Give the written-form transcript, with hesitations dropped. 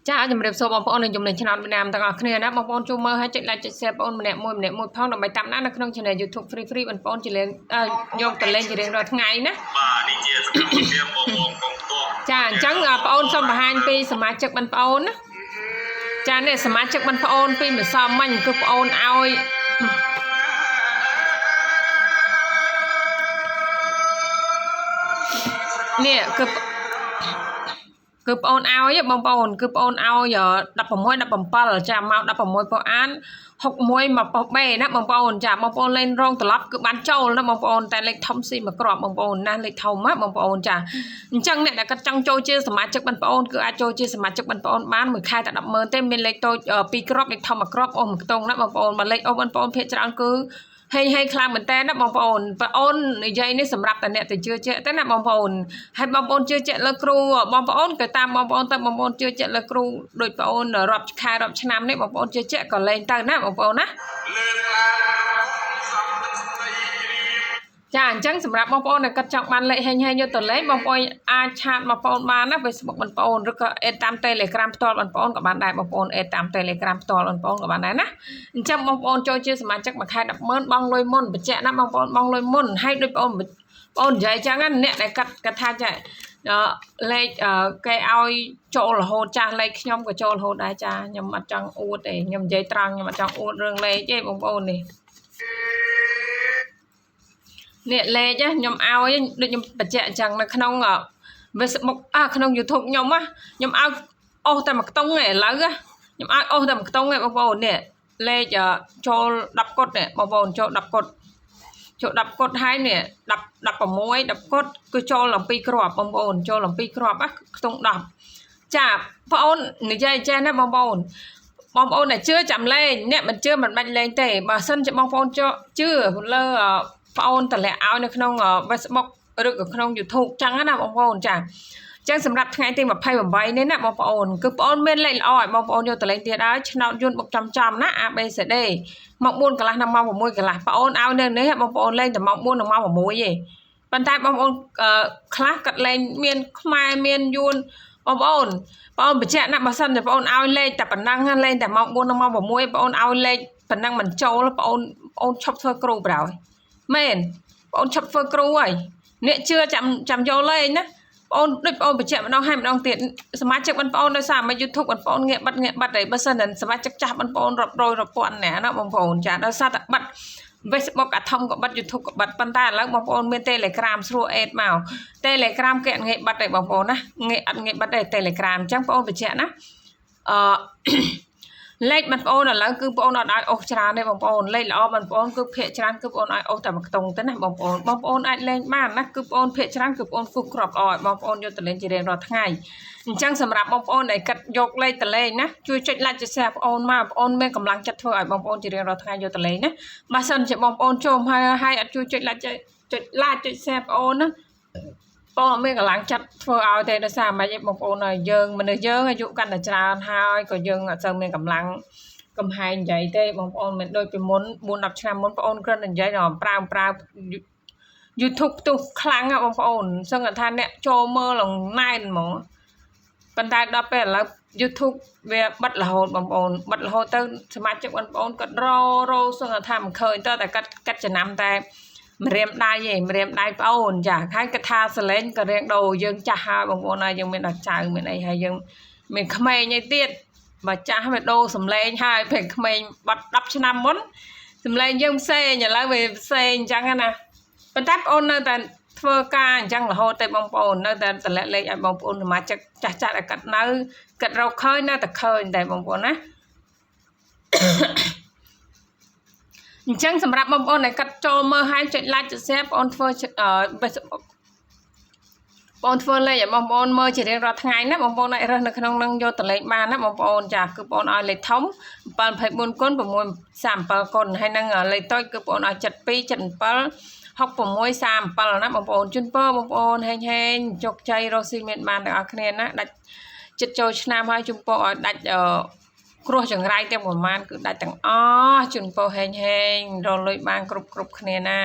ចាជំរាបសួរបងប្អូននិងជំនាញឆ្នោតវៀតណាមទាំងអស់គ្នាណាបងប្អូនជួយមើលហើយចុច like ចុច share បងប្អូនម្នាក់មួយម្នាក់មួយផងដើម្បីតាមដាននៅក្នុង Channel YouTube Free Free បងប្អូនជាលេងយកទៅលេងជារៀងរាល់ថ្ងៃណា បាទនេះជាសកម្មភាពបងបងកងទ័ព ចាអញ្ចឹងបងប្អូនសូមបង្ហាញពីសមាជិកបងប្អូនណាចានេះសមាជិកបងប្អូនពីម្សិលមិញគឺបងប្អូនឲ្យនេះគឺគឺបងអូនឲ្យបងប្អូនគឺបងអូនឲ្យ16 17ចាមក16ប៉ុអាន61មកប៉ុសបេណាបងប្អូនចាបងប្អូនលេងរងត្រឡប់គឺបានចូលណាបងប្អូនតែលេខធំស៊ីមួយគ្រាប់បងប្អូនណាលេខធំណាបងប្អូនចាអញ្ចឹងអ្នកដែលគាត់ចង់ចូលជាសមាជិកបងប្អូនគឺអាចចូលជាសមាជិកបងប្អូនបានមួយខែតែ100,000ទេមានលេខតូច2គ្រាប់លេខធំមួយគ្រាប់អូមួយខ្ទង់ណាបងប្អូនបើលេខអូបងប្អូនភាគច្រើនគឺហេងហេងខ្លាំងមែនតើណាបងប្អូនបងអូននិយាយនេះសម្រាប់តែអ្នកទៅជឿជាក់ទេណាបងប្អូនហើយបងប្អូនជឿជាក់លើគ្រូបងប្អូនក៏តាមបងប្អូនទៅបងប្អូនជឿជាក់លើគ្រូដូចបងអូនរាប់ខែរាប់ឆ្នាំនេះបងប្អូនជឿជាក់ក៏លេងទៅណាបងប្អូនណា លើកឡើងសំទឹកស្ដីជ្រាប ចាអញ្ចឹងសម្រាប់បងប្អូនដែលគាត់ចង់បានលេខហេងហេងយកទៅលេងបងប្អូនអាច chat មកបងប្អូនបានណា Facebook បងប្អូនឬក៏ add តាម Telegram ផ្ទាល់បងប្អូនក៏បានដែរបងប្អូន add តាម Telegram ផ្ទាល់បងប្អូនក៏បានដែរណាអញ្ចឹងបងប្អូនចូលជាសមាជិកមួយខែ100,000បងលុយមុនបញ្ជាក់ណាបងប្អូនបងលុយមុនហើយដូចបងប្អូនបងនិយាយអញ្ចឹងណាអ្នកដែលគាត់គាត់ថាចាលេខគេឲ្យចូលរហូតចាស់លេខខ្ញុំក៏ចូលរហូតដែរចាខ្ញុំអត់ចង់អួតទេខ្ញុំនិយាយត្រង់ខ្ញុំអត់ចង់អួតរឿងលេខទេបងប្អូននេះនេះលេខខ្ញុំឲ្យដូចខ្ញុំបញ្ជាក់អញ្ចឹងនៅក្នុង Facebook អាក្នុង YouTube ខ្ញុំណាខ្ញុំឲ្យអស់តែមួយខ្ទង់ឯឥឡូវខ្ញុំឲ្យអស់តែមួយខ្ទង់ឯបងប្អូននេះលេខចូល10កុដនេះបងប្អូនចូល10កុដចូល10កុដហើយនេះ10 16 10កុដគឺចូលអំពីគ្រាប់បងប្អូនចូលអំពីគ្រាប់ណាខ្ទង់10ចាបងអូននិយាយចេះណាបងប្អូនបងប្អូនដែលជឿចាំលេងអ្នកមិនជឿមិនបាច់លេងទេបើសិនជាបងប្អូនជឿលើបងអូនតម្លាក់ឲ្យនៅក្នុង Facebook ឬក៏ក្នុង YouTube ចឹងណាបងប្អូនចាចឹងសម្រាប់ថ្ងៃទី28នេះណាបងប្អូនគឺបងប្អូនមានលេខល្អឲ្យបងប្អូនយកទៅលេងទៀតហើយឆ្នោតយន្តបុកចំចំណា A B C D ម៉ោង4កន្លះដល់ម៉ោង6កន្លះបងប្អូនឲ្យនៅនេះបងប្អូនលេងតែម៉ោង4ដល់ម៉ោង6ទេប៉ុន្តែបងប្អូនខ្លះគាត់លេងមានខ្មែរមានយួនបងប្អូនបងអូនបញ្ជាក់ណាបើសិនជាបងអូនឲ្យលេខតែប៉ុណ្ណឹងលេងតែម៉ោង4ដល់ម៉ោង6បងអូនឲ្យលេខប៉ុណ្ណឹងមិនចូលបងអូនអូនឈប់ធ្វើគ្រូប្រោយមែនបងអូនឈប់ធ្វើគ្រូហើយអ្នកជឿចាំចាំយកលេងណាបងអូនដូចបងអូនបញ្ជាក់ម្ដងហើយម្ដងទៀតសមាជិកបងប្អូនដោយសារមក YouTube បងប្អូនងាកបិទងាកបិទហើយបើសិនតែសមាជិកចាស់បងប្អូនរាប់រយរាប់ពាន់នាក់ណាបងប្អូនចាដោយសារតែបិទ Facebook អាធំក៏បិទ YouTube ក៏បិទប៉ុន្តែឥឡូវបងប្អូនមាន Telegram ស្រួល add មក Telegram គេអត់ងាយបិទទេបងប្អូនណាងាយអត់ងាយបិទទេ Telegram អញ្ចឹងបងប្អូនបញ្ជាក់ណាអឺលេខបងប្អូនឥឡូវគឺបងប្អូនអត់ឲ្យអស់ច្រើនទេបងប្អូនលេខល្អបងប្អូនគឺភាកច្រើនគឺបងប្អូនឲ្យអស់តែមួយខ្ទង់ទេណាបងប្អូនបងប្អូនអាចលេងបានណាគឺបងប្អូនភាកច្រើនគឺបងប្អូនគូសក្របល្អឲ្យបងប្អូនយកទៅលេងជារៀងរាល់ថ្ងៃអញ្ចឹងសម្រាប់បងប្អូនដែលគិតយកលេខទៅលេងណាជួយចុច like ចុច share បងប្អូនមកបងប្អូនមានកម្លាំងចិត្តធ្វើឲ្យបងប្អូនជារៀងរាល់ថ្ងៃយកទៅលេងណាបើសិនជាបងប្អូនចូលហើយហើយអត់ជួយចុច like ចុច like ចុច share បងប្អូនណាបងអត់មានកម្លាំងចិត្តធ្វើឲ្យទេដោយសារមិនឯងបងប្អូនហើយយើងមនុស្សយើងអាយុកាន់តែច្រើនហើយក៏យើងអត់សូវមានកម្លាំងកំហែងនិយាយទេបងប្អូនមិនដូចពីមុន4 10ឆ្នាំមុនបងប្អូនគ្រាន់តែនិយាយដល់ប្រើប្រើ YouTube ផ្ទុះខ្លាំងណាបងប្អូនសឹងថាអ្នកចូលមើលឡើងណែនហ្មងប៉ុន្តែដល់ពេលឥឡូវ YouTube វាបិទរហូតបងប្អូនបិទរហូតទៅសមាជិកបងប្អូនគាត់ររសឹងថាមិនឃើញទៅតែគាត់កាត់ចំណាំតែម្រាមដៃឯងម្រាមដៃប្អូនចាហើយគាត់ថាសលេងក៏រៀងដូរយើងចាស់ហើយបងប្អូនហើយយើងមានដល់ចៅមានអីហើយយើងមានក្មេងអីទៀតបើចាស់វាដូរសំឡេងហើយពេលក្មេងបាត់10ឆ្នាំមុនសំឡេងយើងផ្សេងឥឡូវវាផ្សេងអញ្ចឹងណាប៉ុន្តែបងអូននៅតែធ្វើការអញ្ចឹងរហូតទេបងប្អូននៅតែតម្លាក់លេខឲ្យបងប្អូនសមាជិកចាស់ចាស់ឲ្យគាត់នៅគាត់រកឃើញនៅតែឃើញតែបងប្អូនណាអញ្ចឹងសម្រាប់បងប្អូនដែលគាត់ចូលមើលហើយចុច like ចុច share បងប្អូនធ្វើ Facebook បងធ្វើលេខឲ្យបងប្អូនមើលជារៀងរាល់ថ្ងៃណាបងប្អូនអាចរើសនៅក្នុងនឹងយកទៅលេខបានណាបងប្អូនចាគឺបងប្អូនឲ្យលេខធំ724គុណ637គុណហើយនឹងលេខតូចគឺបងប្អូនឲ្យ72 77 66 37ណាបងប្អូនជូនពរបងប្អូនហេងហេងជោគជ័យរកស៊ីមានបានទាំងអស់គ្នាណាដាច់ចិត្តចូលឆ្នាំហើយជូនពរឲ្យដាច់គ្រោះចង្រៃទាំងប្រមាណគឺដាច់ទាំងអស់ជូនពរហេងហេងរកលុយបានគ្រប់គ្រប់គ្នាណា